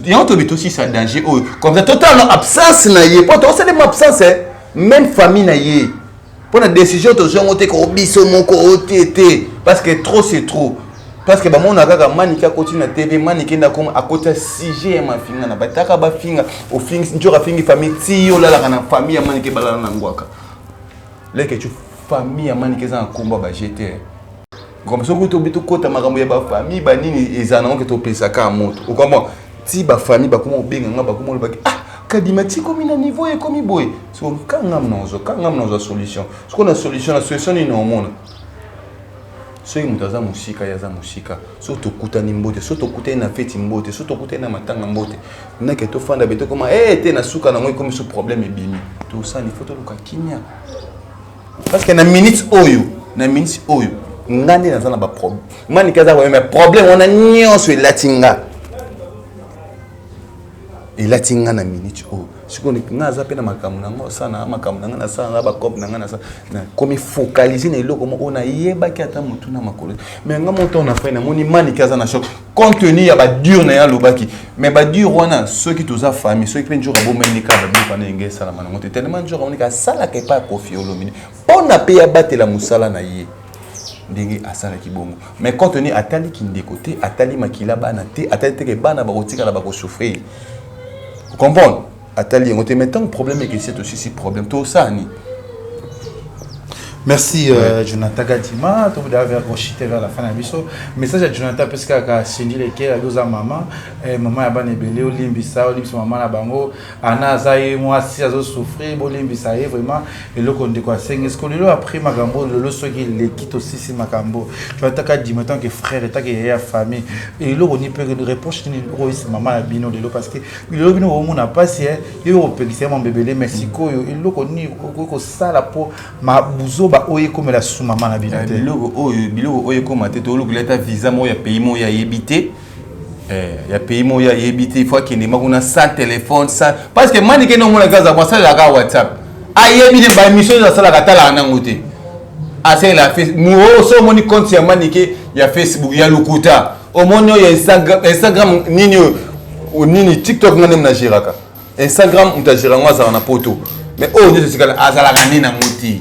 Yango tobi tosisa danger oyo comme ça, totala absence na ye, mpo tosalema absence même famille na ye, mpo na décision tozwi yango te ko biso moko o te te, parce que trop c'est trop, parce que bamona kaka Manike akoti na TV, Manike nde akoma akota sujet ya mafinga na bataka bafinga ofingi nzoka, afingi famille ti olalaka na famille ya Manike, balala na ngwaka leke tu. Famille ya Manike eza na nkombo ya bagtr. Comme soki tobi tokɔta makambo ya bafamille banini, eza nango ke topesaka moto okomprendre ti bafamille bakoma kobenga nga, bakoma olobaki: "Ah, Kadima, ti komi na niveau ekomi boye." So kangam nazwa, kangam nazwa solution. Soko na solution, na solution nini omona? Soki moto aza mosika, ye aza mosika. So tokutani, mbote. So tokutani na feti, mbote. So tokutani na matanga, mbote. Nake tofanda be, tokoma e te na suka nango ekomi so problème ebimi. Tosani, faut toluka kimia, parce que na minute oyo, na minute oyo, nga nde naza na baproblème. Manike aza mais problème wana nyonso elati nga, elati nga na minute oyo. Sikoyo nga aza mpe na makambo na nga, osala na makambo na nga, nasala na bacope na nga, nasala nakomi focaliser na eloko moko oyo nayebaki ata motu na makolo. Mais nga moto na fai, namoni Manike aza na choc compte tenu ya badure na ye alobaki. Mais badure wana, soki toza famille, soki mpe nzoka bomeni kaka babiloko wana, enge esalama nango te. Tellement nzoka amoniki asalaka epai ya Kofi Olomide, mpona mpe abatela mosala na ye ndenge asalaki bongo. Mais compte tenu ataliki ndeko te, atali makila bana te, atali teke bana bakotikala bakosouffrir, comprendre, atali yango te. Mais ntango problème ekesi, tosisi problème, tosala nini? Merci, Jonathan Kadima. Tout vers chuter vers la fin de la Message à Jonathan, parce que Cindy Leke, la maman, maman ya bana ebele, olimbisa, olimbisa maman na bango, ana aza ye mwasi azosouffrir, bolimbisa ye vraiment. Eloko ndeko asengi, est-ce que lelo après makambo lelo, soki eleki, tosisi makambo, Jonathan Kadima, tant que frère, tant que yaya famille, eloko ni mpe reproche nini okoyisa mama na bino lelo? Parce que lelo bino omona mpasi, ye okopekisa ye mambo ebele, mais sikoyo eloko nini okoki kosala mpo mabuzoba oyo ekomela su mama na bino te? Biloko oyo ekóma te. Tolukela ata visa moko ya pays moko ayebi te, ya pays moko ayebi te. Il faut akende ma kuna sans téléphone, sans, parce que Manike nde omonaka aza asalelaka WhatsApp, ayebi te baémission nyonso asalaka, atalaka nango te, asalela so. Omoni compte ya Manike ya Facebook ya lokuta, omoni oyo ya Instagram, nini oyo, nini, TikTok, nga nde nagéraka Instagram, moto agéra yango azalaka na poto. Mais oyo nyonso esikala azalaka nde nango te,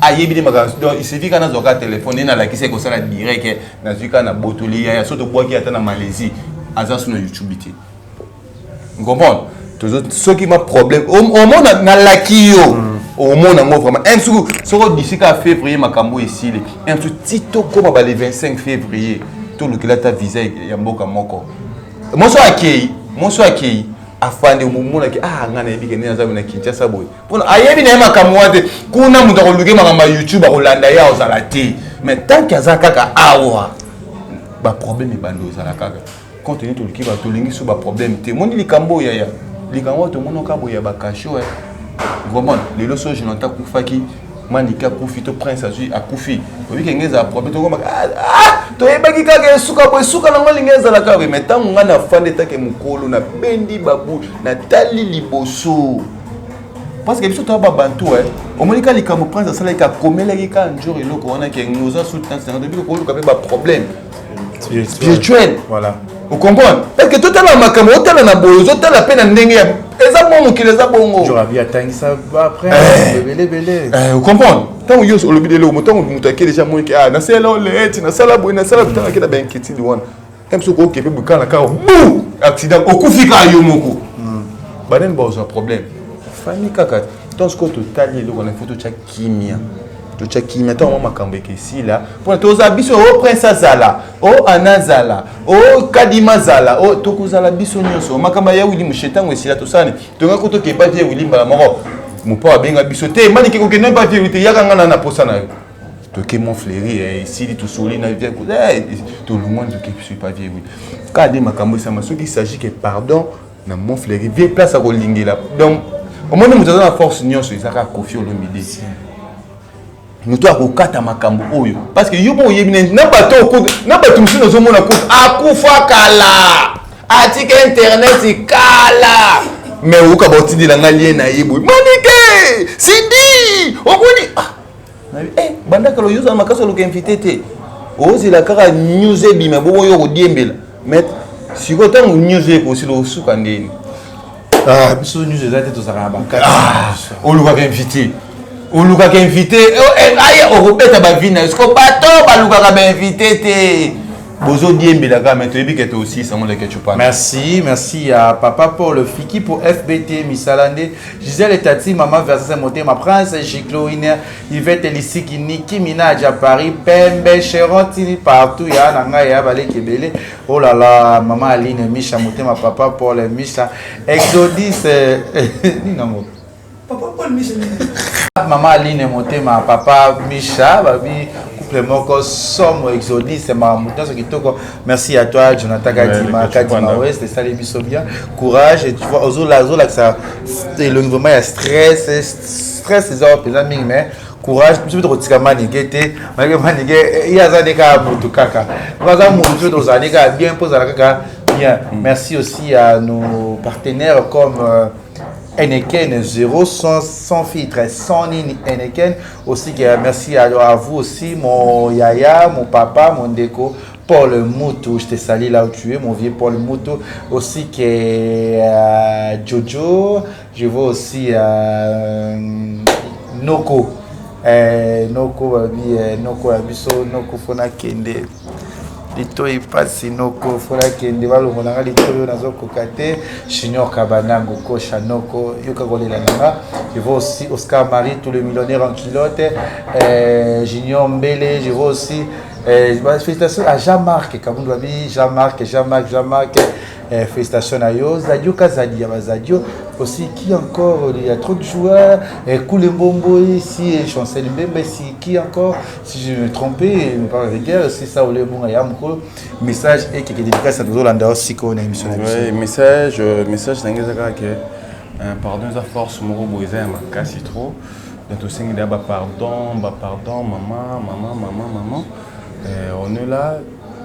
ayebi nde makambo. Donc il suffit kaka nazwaka telefone nde nalakisi ekosala direct, nazwi kaka na botoli yaya. So tobwaki ata na Malaisie, aza so na YouTube te, comprendre. Soki ma problème omona, nalaki yo, omona yango vraiment un soki soko d'ici ka février makambo esili un so ti tokóma ba le 25 février, tolukela ata visa ya mboka moko. Moso akei, moso akei, afandi, omonaki: "Ah, ngai nayebi ke nde naza na Kinshasa boye." Mpona ayebi na ye makambo wana te. Kuna moto akoluki makambo ya YouTube, akolanda ye, akozala te. Mais tant que aza kaka awa, baproblème ebandi ozala kaka. Compte tenu toluki bato, tolingi so baproblème te. Omoni likambo oyo yaya, likambo oyo tomonaka boye ya bakasho, vraiment lelo so Jonathan akufaki, Manike akufi to Prince azwi akufi, oyebi kenge ezala problème. Tokomaka toyebaki kaka esuka boye, esuka nango elingi ezala kaka boye. Mais ntango ngai nafandi etake mokolo, nabendi babu, natali liboso, parce que biso toya babantu. Omoni ka likambo Prince asalaki, akomelaki ka njour eloko wana ke oza soutenance nango, toyebi koluka mpe baproblème spirituel. Voilà. Ocomprendre, parce que totala makambo, otala na boye, ozotala mpe na ndenge ya eza bon, mokili eza bongo. Jorabi atangisa après ebele ebele. Ocomprendre, ntango yo olobi lelo, ntango moto ake déjà, moniki: "Ah, nasala oleti, nasala boye, nasala." Ntango ake na bainquiétude wana, ntango soki okepe bokala kaka bu accident, okufi kaka yo moko, banani bazwa problème? Famille kaka. Ntango sikoyo totali eloko na, faut totya kimia, totya kimia. Ntango mwa makambo ekesila, mpona tozala biso, o Prince azala, o Ana azala, o Kadima azala, o tokozala biso nyonso. Makambo ya Wili Mushe, ntango esila, tosala tongaki tokepa vie Wili mbala moko. Mopa abenga biso te: "Manike, kokende mpa vie Wili te, yaka nga na posa na yo." Toke Mont Fleury, eh, esili tosoli na vie eh, tolongwani toke biso epa vie wi kaka nde makambo esama. Soki il s'agit que pardon na Mont Fleury, vie place akolingela. Donc omoni moto aza na force nyonso eza kaka Koffi Olomide, moto akokata makambo oyo, parce que yo mpo oyebi na bato, na bato mosusu nazomona kutu akufa kala, atika internet kala, mais oyoka baotindela nga lien na ye boye: "Manike Sindi, omoni?" Ah, eh, banda kala oyo ozala makasi, oluka invité te, ozela kaka news ebima bongo yo kodiembela. Mais sikoyo ntango news ekosila, osuka ndeni? Ah, biso news eza te, tozalaka na bakati. Ah, olukaka invité, olukaka invité aye okobeta bavi na yo. Siko bato balukaka bainvité te, bozodiembela kaka, mais toyebi ke toosisa ngo leke cupa. Merci, merci à papa Paul Fiki pour FBT Misalande, Gisèle Tati, Maman Versace Motema, Prince Gicloine, Yvette Lisiki, Niki Minaj à Paris, Pembe Cherotini partout, ya nanga ya baleki ebele. Oh là là, Maman Aline Misha Motema, papa Paul Misha, Exodus nini? Papa Paul Misha. Maman Aline Motema, papa Misha, babi couple moko somo, Exodus makambo nyonso kitoko. Merci à toi Jonathan Kadima, Kadima West, esali biso bien. Courage. Et tu vois, ozolakisa elongi vraiment ya stress, stress eza mpenza mingi, mais courage. Biso mpe tokotika Manike te, Manike, Manike ye aza nde kaka motu, kaka aza motu. Biso tozala nde kaka bien mpo ozala kaka bien. Merci aussi à nos partenaires comme Eneken 0 sans, sans filtre, sans nini Eneken aussi. Que merci à vous aussi, mon yaya, mon papa, mon déco Paul Moutou, je te salue là où tu es, mon vieux Paul Moutou. Aussi que Jojo, je vois aussi Noko, Noko babi, Noko ya biso, Noko fona kende litoi mpasi, noko fona kende balongola nga litoi oyo nazokoka te. Junior Kabanango Kosha, noko yoka kolela na nga. Je vois aussi Oscar Marie, tous les millionnaires en culotte, Junior Mbele. Je vois aussi bah, félicitations à Jean-Marc Kabundu babi Jean-Marc, Jean-Marc, Jean-Marc, félicitations à yo Zadio Kazadi ya Bazadio. Aussi qui encore? Il y a trop de joueurs, Koule Mbombo ici, Chancel Mbemba ici, qui encore? Si je me trompais, me parle de guerre aussi, ça ole bunga ya mokolo. Message et quelques dédicaces à tozolanda sikoyo na émission na biso. Oui, message, message na ngai eza kaka ke pardon eza force moko boye, eza ya makasi trop. Donc tosengi deya bapardon, bapardon, mama, mama, mama, mama. On est là,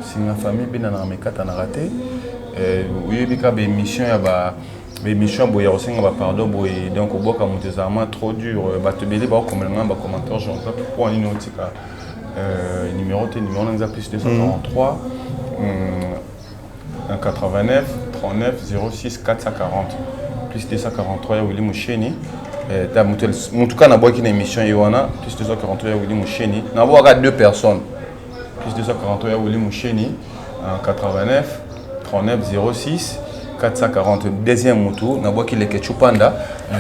singa famille ebendanaka mekatanaka te. Oyebi kaka baémission ya ba baémission boye ya kosenga bapardon boye, donc obwaka moto ezala mwa trop dur. Bato ebele bakokomela nga bacommentaire genre mpo nini otika numéro te. Numéro nanga eza plus 243 89 39 06 440, plus 243 ya Willy Musheni. Ta motu kaka nabwaki na émission ye wana, plus 243 ya Willy Musheni. Nabwaka deux personnes, plus 243 ya Willy Musheni, 89 39 06 440. Deuxième motu nabwaki Leke Chupanda.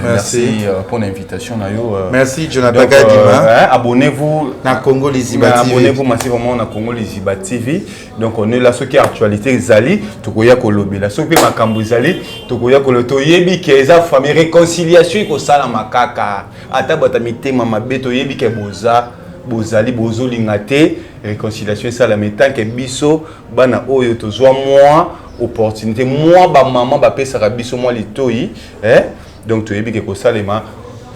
Merci, merci pour l'invitation na yo. Merci Jonathan Kadima. Abonnez-vous na Congo Liziba TV. Abonnez-vous massivement na Congo Liziba TV. Donc on est là, soki actualité ezali, tokoya kolobela. Soki mpe makambo ezali, tokoya kolobela. Toyebi ke eza famille, réconciliation ekosalama kaka. Ata bato ya mitema mabe, toyebi ke boza, bozali, bozolinga te réconciliation esalama. Tant que biso bana oyo tozwa mwa opportunité, mwa bamama bapesaka biso mwa litoi, eh? Donc toyebi ke kosalema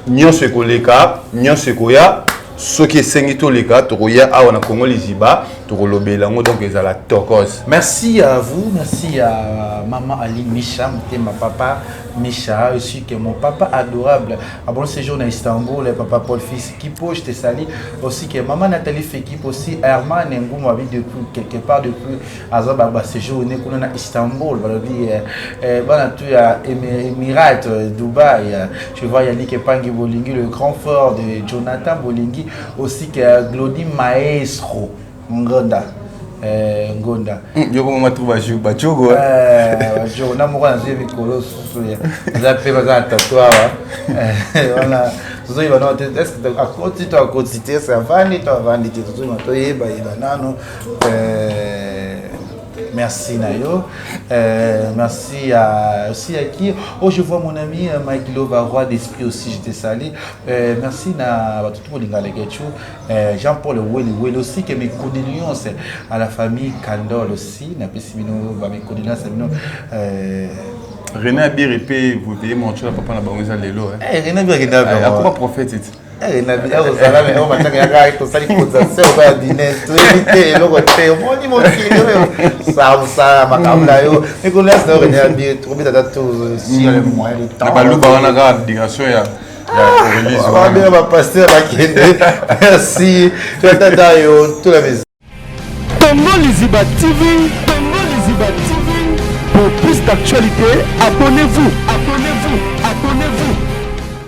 nyonso ekoleka, nyonso ekoya. Soki esengi toleka, tokoya awa na Congo Liziba, tokolobela yango. Donc ezala tokos. Merci à vous, merci à maman Aline Micha Motema, papa Micha, aussi que mon papa adorable à bon séjour à Istanbul, papa Paul Fils Kipo, je te salue. Aussi que maman Nathalie Fekip, aussi Herman Ngoumou depuis quelque part, depuis aza ba séjour ne kuna na Istanbul, balobi bana tu ya Émirats, Dubaï. Je vois Yannick Epangi Bolingi, le grand frère de Jonathan Bolingi. Aussi que Glody Maestro Ngonda, Ngonda. Yo koma matu bajogo. Bajogo na moko nazwi mikolo susu eza mpe baza na tato awa wana, tozoyeba nano te est akoti to akoti te, ese avandi to avandi te, tozoyeba, toyebayeba nano. Merci na yo. Euh, merci à, aussi à qui Oh, je vois mon ami euh, Mike Lova, roi d'esprit aussi, je te salue. Euh, merci na bato tout bolinga Leketchou. Euh, Jean-Paul Weli Weli aussi, que mes condoléances à la famille Kandol aussi. Napesi bino, ba mes condoléances à bino. Euh, René Abir mpe voye mortuaire papa na bango eza lelo. Eh, René Abir akenda akoma prophète eti. Ozala me oyo matanga yaka tosali cotisation oyo ya dine toyebi te eloko te omoni mokili oyo samsa makambo na yo mikolo nyonso na yo René Abir tokobeta ata tour sur le moyen de temps na baluba wana kaka direction ya babenga bapasteur bakende. Merci tata yo tola mes Congo Liziba TV, Congo Liziba TV. Pour plus d'actualités, abonnez-vous.